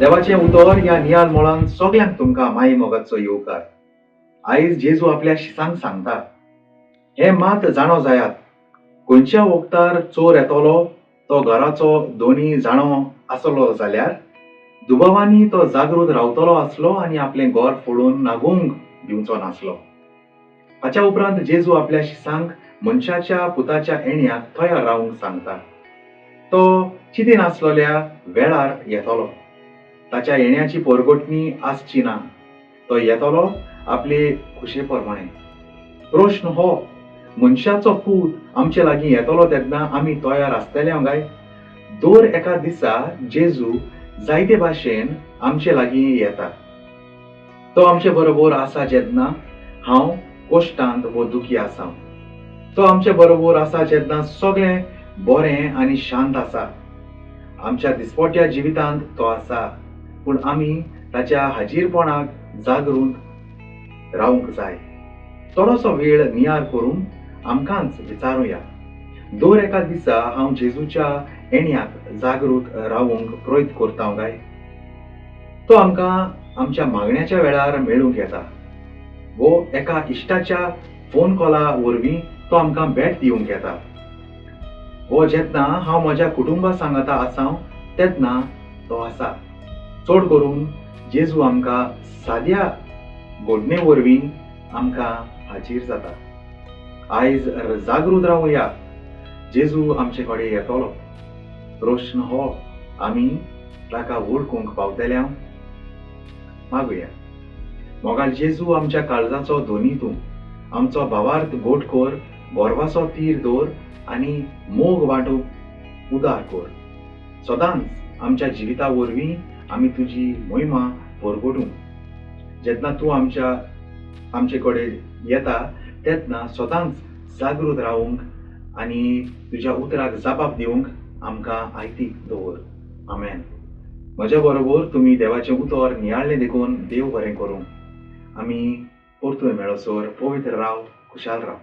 देवाचें उतर ह्या नियाल मोळान सगल्यांक तुमकां माई मोगाचो येवकार. आयज जेजू आपल्या शिसांक सांगता, हें मात जाणो जायात, खंयच्या वखतार चोर येतलो तो घराचो दोनी जाणो आसलो जाल्यार दुबावांनी तो जागृत रावतलो आसलो आनी आपलें घर फोडून नागोवंक दिवचो नासलो. हाच्या उपरांत जेजू आपल्या शिसांक मनशाच्या पुताच्या येण्याक तयार रावंक सांगता. तो चिंतीन आसलेल्या वेळार येतलो. ताच्या येण्याची पोरगोटणी आसची ना. तो येतलो आपले खुशे प्रमाणे. प्रश्न हो, मनशाचो पूत आमचे लागीं येतलो तेन्ना आमी तयार आसतले काय? दर एका दिसा जेजू जायते भाशेन आमचे लागीं येता. तो आमचे बरोबर आसा जेन्ना हांव कोश्टांत वो दुखी आसा. तो आमचे बरोबर आसा जेन्ना सगळें बरें आनी शांत आसा. आमच्या दिसपट्या जिवितांत तो आसा, पूण आमी ताच्या हाजीरपणाक जागृत रावंक जाय. थोडोसो वेळ नियार करून आमकांच विचारुया, दर एका दिसा हांव जेजूच्या येण्याक जागृत रावूंक प्रयत्न करता काय? तो आमकां आमच्या मागण्याच्या वेळार मेळूंक येता वो एका इश्टाच्या फोन कॉला वरवीं तो आमकां भेट दिवंक येता. वो जेन्ना हांव म्हज्या कुटुंबा सांगाता आसा तेन्ना तो आसा. चड करून जेजू आमकां साद्या घडणे वरवीं आमकां हाजीर जाता. आयज जागृत रावया, जेजू आमचे कडेन येतलो. प्रश्न हो, आमी ताका वळखूंक पावतले? मागुया. मोगाल जेजू, आमच्या काळजाचो धनी तूं, आमचो भावार्थ गोट कर, गोरवाचो तीर दवर आनी मोग वांटूंक उदार कर. सदांच आमच्या जिविता वरवीं आमी तुजी मोहिमा परगटूं. जेन्ना तूं आमचे कडेन येता तेन्ना सदांच जागृत रावूंक आनी तुज्या उतराक जबाब दिवंक आमकां आयतीक दवर. आमेन. म्हज्या बरोबर तुमी देवाचें उतर नियाळ्ळें देखून देव बरें करूं. आमी परतून मेळसर पवित्र राव, खुशाल राव.